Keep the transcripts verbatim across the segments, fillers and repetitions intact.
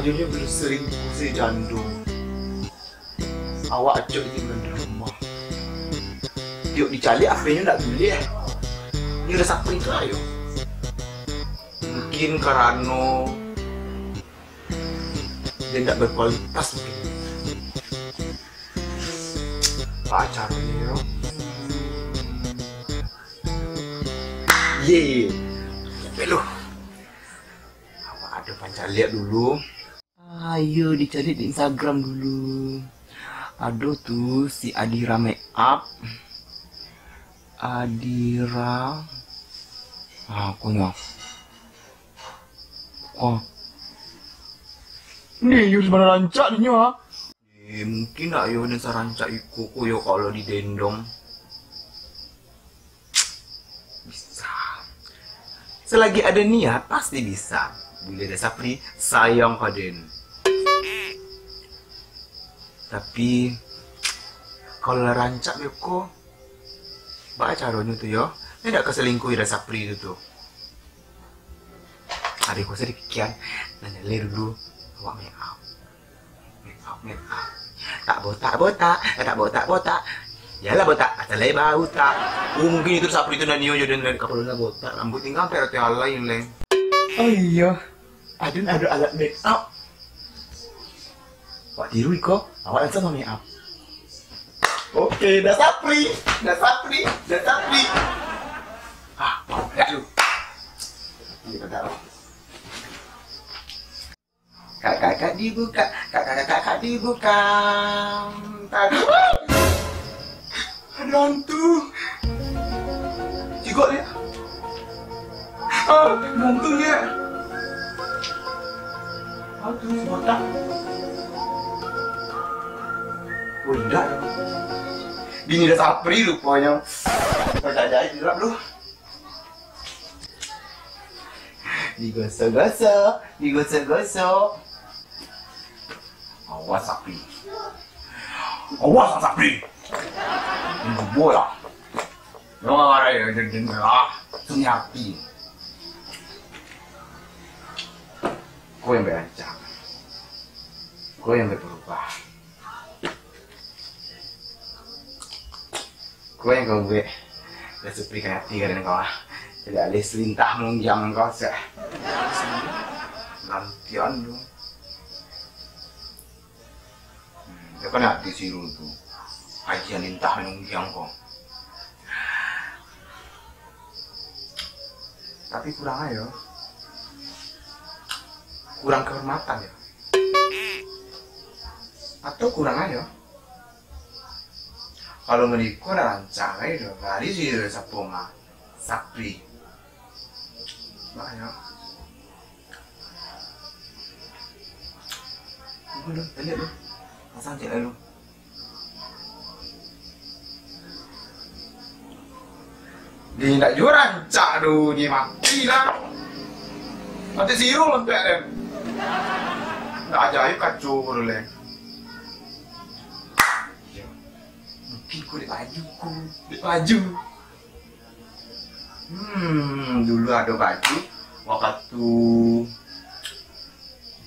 Jadi belum sering si jando. Awak acok di rumah. Tiok dicaliak H P-nyo ndak buliah. Ini resah itu ayo. Mungkin karano dia ndak berkualitas mungkin. Pacar ni yo. Ye. Peluh. Awak ado pancaliak dulu. Ayo dicari di Instagram dulu. Ado tu si Adira Makeup. Adira. Ah, konyo. Oh. Ni, yo, di mano rancak dinyo, ha? Eh, mungkin ndak yo den sarancak iko ko yo kalau didendong. Bisa. Selagi ada niat, pasti bisa. Buliah Da Sapri sayang ka den. Tapi, kalau lah rancak beko, baa caronyo tu yo? Ndak ka selingkuh Da Sapri tu tu. Ado kuaso dipikian, nanya le dulu, awak make up. Make up, make up. Tak botak-botak, tak botak-botak. Yalah botak, asal lai bautak. Oh, mungkin itu Sapri tu nanyo jadi dari kapalo lah botak, rambut tinggal sampai roti alai le. Oh iyo, Adun ado alat make up. Wak tiru iko, awak langsung make up. Oke, Da Sapri, Da Sapri, Da Sapri. Ah, ya lu. Ini bentar. Kak, kakak dibuka, kak, kakak, kakak dibuka. Tadi. Ada hantu. Cigok dia. Ah, ada hantu dia. Hantu si botak. Oh, indak. Bini Da Sapri rupanya. Percaya aja, gelap lu. Digosok-gosok, digosok-gosok. Awas, Sapri. Awas, Sapri. Ini bola. Lo marah ya, jadi lah. Sunyi hati. Kau yang berancang. Kau yang berubah. Kau yang kau buek. Dah sepi kan hati kadang kau ah. Jadi alih selintah menunjang kau sah. Gantian tu. Hmm, dia kan hati si Irul tu. Haji yang lintah menunjang kau. Tapi kurang ayo. Kurang kehormatan ya. Atau kurang ayo. Kalau menikah dah rancak ayo. Lari si Sapoma. Sapri. Banyak. Tunggu lu, tadi lu. Pasang cek lu. Dia indak juo rancak tu, dia mati lah. Mati siru lontek dia. Indak ajaib kacau tu leh. Mungkin ku dek baju ku, dek baju. Hmm, dulu ado baju wakatu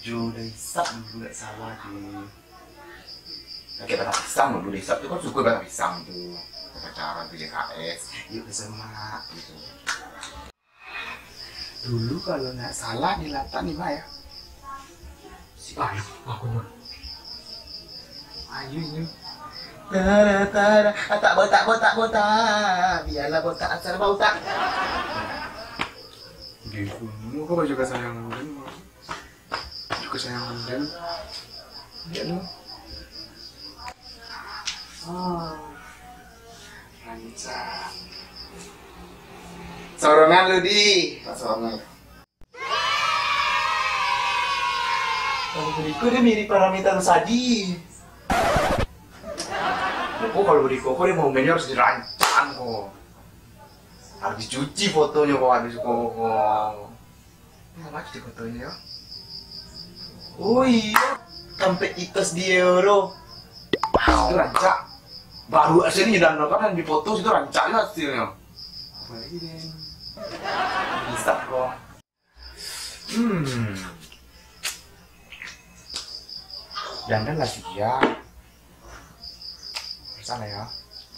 jo Daisap dulu, ndak salah di pakai batang pisang dulu. Daisap tu kan suka batang pisang tu. Pacaran tu J K S, yuk ke semak gitu. Dulu kalau ndak salah dilatak ni, Mak, ya. Si Ayu, aku nyo. Ayu nyo. Tara, tara, ah, tak botak, botak, botak. Biarlah botak, asal botak. Di gunung, kau baju kesayangan gue. Baju kesayangan gue. Lihat lu. Oh. Rancak. Sorongan lu, Di. Pak Sorongan. Kalau beriko dia mirip Paramitha Rusady. Kok kalau beriko kok dia momennya harus dirancang kok. Harus dicuci fotonya kok habis kok. Kok. Nah, macam fotonya ya. Oh iya, sampai itas dia bro. Ah, itu rancak. Baru hasilnya dan kan di foto itu rancak juga hasilnya. Apa lagi deh? Bisa kok. Hmm. Dandan lah siap. Salah ya.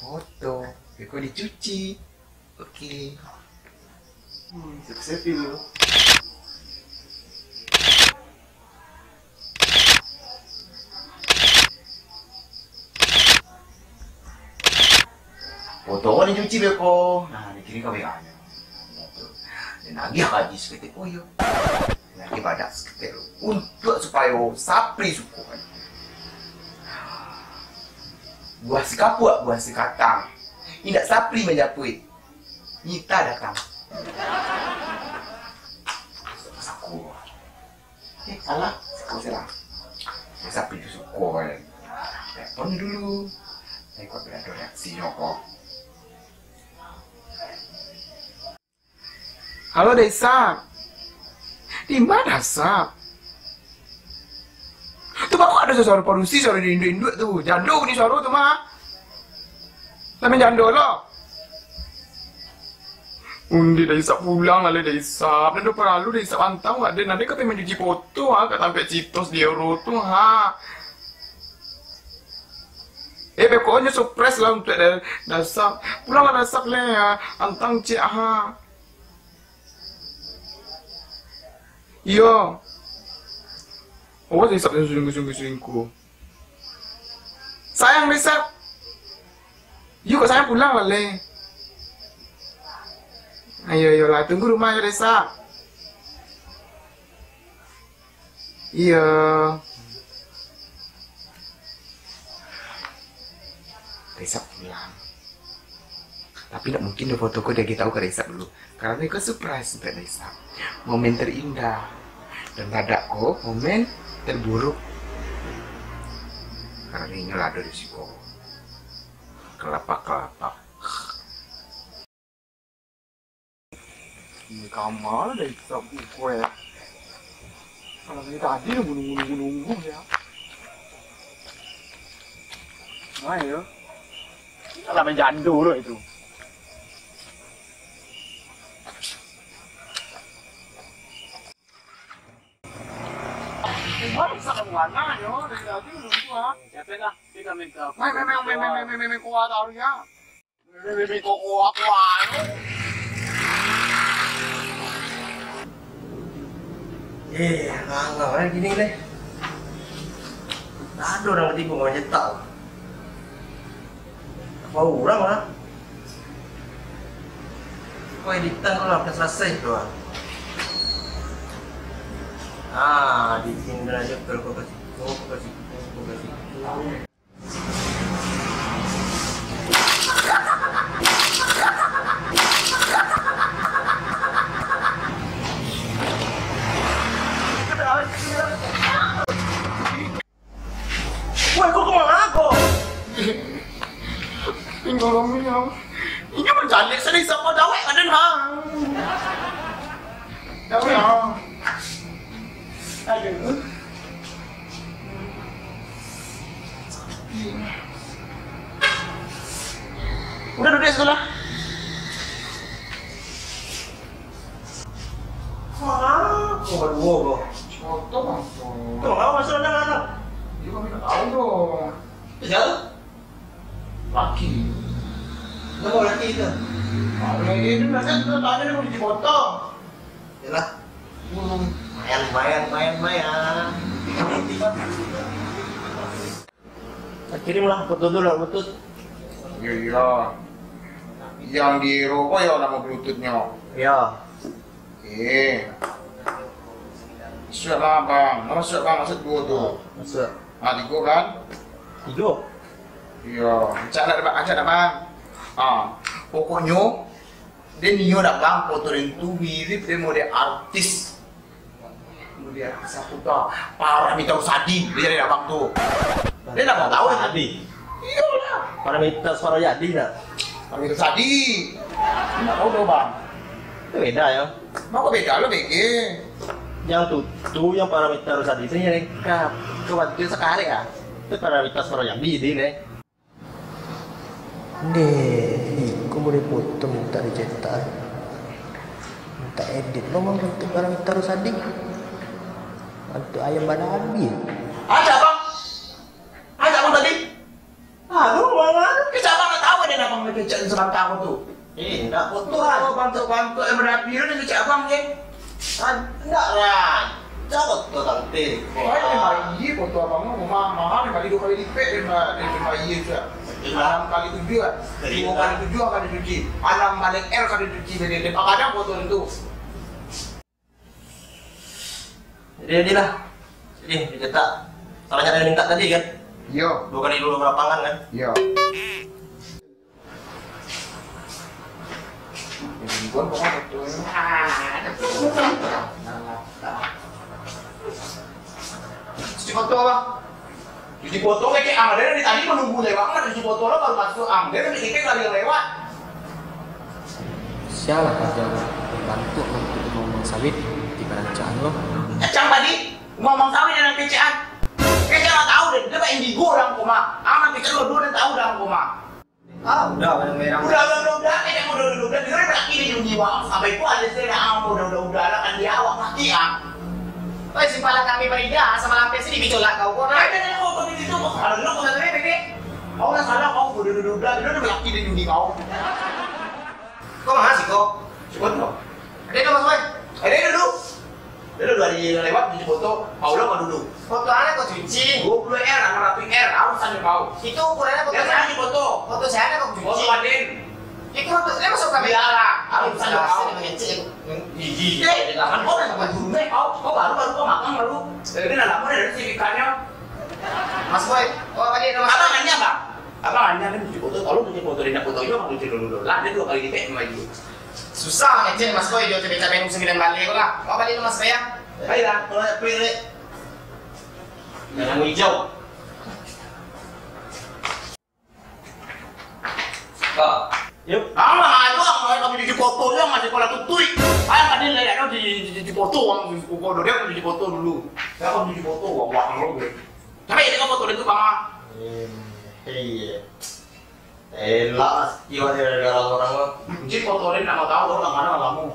Foto. Beko dicuci. Oke. Hmm, sukses dulu. Foto ko dicuci beko. Nah, dikirim ka W A-nyo. Dia nagih gaji saketek. Oh iyo. Dia nagih badak saketek tu. Untuak supayo Sapri suko kan. Buah sikapuak, buah sikatang. Indak Sapri manjapuik. Nita datang. Saku. Eh, salah. Saku salah. Sapri tu suko kan. Telepon dulu. Tengok berapa reaksinyo ko. Halo, Dek Sap. Di ma, Sap? Tu baa kok ado suaro padusi, suaro induak-induak tu. Jando bunyi suaro tu mah. Lah main jando lo. Undi Dek Sap pulang lah, Dek Sap. Ndak ado paralu Dek Sap antang, Dek. Ndak ado ka pai mancuci foto, ha, ka tampek Citos di Euro tu, ha. Eh, pokoknyo surprise lah untuak Da-, Dek Sap. Pulang lah Dek Sap, leh, ya. Antang ciek, ha. Iyo. Awas Dek Sap selingkuh-selingkuh. Sayang Dek Sap. Iyo, kok sayang pulang lah, leh. Ayo, iyolah. Tunggu rumah yo, Dek Sap. Iyo. Dek Sap pulang. Tapi ndak mungkin doh foto ko diagiah tahu ka Dek Sap dulu. Karano iko surprise untuak Dek Sap. Momen terindah. Dan badak ko momen terburuk. Karano inyo lah ado di siko. Kelapak-kelapak. Ini kamar dari Sap buku ya. Kalau dari tadi nunggu, nunggu, nunggu, nunggu ya. Nah, ya. Salah main jando lo itu. Wah, salah mana, yo? Dari tadi nunggu, ah. Siapa lah? Kita minta. Main, main, main, kuat tahu ya. Eh, angah eh gini leh. Ado urang tibo mancetak. Apa urang lah? Kau editan tu lah, dah selesai tu lah. Ah, di sini dah aja, kalau kau kasih, kau kasih, kau kasih. Wah, kau kemana kau? Tinggal kami ya. Ini mencalik sedih sama dawek ada nah. Dawek ah. Aduh. Udah duduk situ lah. Wah, kau berdua kau. Foto bang. Tuh, kau masuk dalam dalam. Dia kami tak tahu dong. Siapa? Laki. Kenapa laki itu? Kalau lagi itu nanti kita tanya dia mau cuci foto. Yalah. Hmm, lumayan, lumayan, lumayan, lumayan. Kirimlah foto tu lah, Bluetooth. Iya, iya. Yang di Eropa ya nama Bluetoothnya. Iya. Eh. Sudah lah, Bang. Nama sudah, Bang? Maksud dua tu. Maksud. Ah, tiga kan? Tiga. Iya. Acak nak, Bang? Acak nak, Bang? Ah. Pokoknya, dia nio nak, Bang, foto dia tu mirip dia model artis. Model artis apa tu? Paramitha Rusady. Dia jadi abang tu. Dia nak tahu. Rusady. Iyalah. Paramitha Suarayadi nak? Paramitha Rusady. Nak tahu tu, Bang? Itu beda ya. Mau beda lo, B G. Yang tu, tu yang Paramitha Rusady itu yang dekat. Kau bantu sekarang ya? Itu Paramitha Suarayadi dia ni. Ndeh, iko buliah foto mintak dicetak. Mintak edit lo mah bantuak Paramitha Rusady. Bantuak ayam banabi. Ada, Bang. Foto bantuak-bantuak yang barapi tu nan kecek abang je. Kan, ndak, Ran. Cak foto tante. Wah, memang iya foto abang tu, memang mahal, memang duo kali lipek daripada, daripada iya tu. Iya. Anam kali tujuah, duo kali tujuah kali cuci. Anam balik L kali cuci, jadi dia pagadang foto tu. Jadi, jadilah. Jadi, dicetak. Salah satu yang minta tadi, kan? Iyo. Duo kali duo lapangan, kan? Iyo. Cuci foto, Bang. Cuci foto kecek ang, dari tadi menunggu lewat, kan cuci foto lo baru masuk ang. Dia dari kita lari lewat. Sialah kerja lo, bantuak untuk rumah sawit di perancangan lo. Kacang tadi, rumah sawit dalam kecek ang. Kecek ang tahu deh, dia pakai indigo dalam koma. Aman kecek lo, dia tahu dalam koma. Ah, udah, barang merah. Udah, udah, udah, udah, eh, udah, udah, udah, udah, udah, ini yang jiwa, sampai itu ada saya dah, ah, udah, udah, udah, lah, kan dia awak mati, ah. Oi, simpalah kami Farida, sama lampir sini, bicolak kau, kau, nah. Eh, eh, eh, kau, kau, itu, kau, kalau lu, kau, kau, kau, kau, kau, nah, salah, kau, udah, udah, udah, udah, udah, udah, ini yang jiwa. Kau mana sih, kau? Cukup, no. Ada dong, Mas Boy. Ada dulu. Dulu dua hari lewat cuci foto, Paulo mah dulu. Foto anak kau cuci. Dua puluh R, enam ratus R, harus ada kau. Itu ukurannya foto. Dia sana cuci foto. Foto saya anak kau cuci. Foto Adin. Itu foto saya masuk kamera. Iyalah, harus ada kau. Saya mengecek. Ih, ih, eh, jangan kau dah sampai dulu, eh, kau, kau baru, baru kau makan baru. Ini dah lama dah ada sertifikatnya. Mas Boy, oh, balik dulu, Mas. Abang nanya, Bang. Abang nanya kan cuci foto, tolong cuci foto, dia nak foto juga, Bang, cuci dulu, dulu. Lah, dia dua kali lipek sama itu. Susah ngecek, Mas Boy, dia terpecah minum sembilan balik lah. Kau balik dulu, Mas Boy, ya. Baiklah, kalau nak pergi, Rek. Jangan hijau. Kak. Yuk. Ang lah aja, ang lah kami cuci foto, dia masih sekolah tutui. Ayah tadi lah, ya, cuci, cuci, cuci foto, ang, kau udah dia cuci foto dulu. Saya akan cuci foto, wah, wah, wah, wah. Sampai dia foto dia tu, Bang. Eh, iya. Elak, iwak dia gara-gara orang tu. Cuci foto dia nak mau tahu, orang mana lama.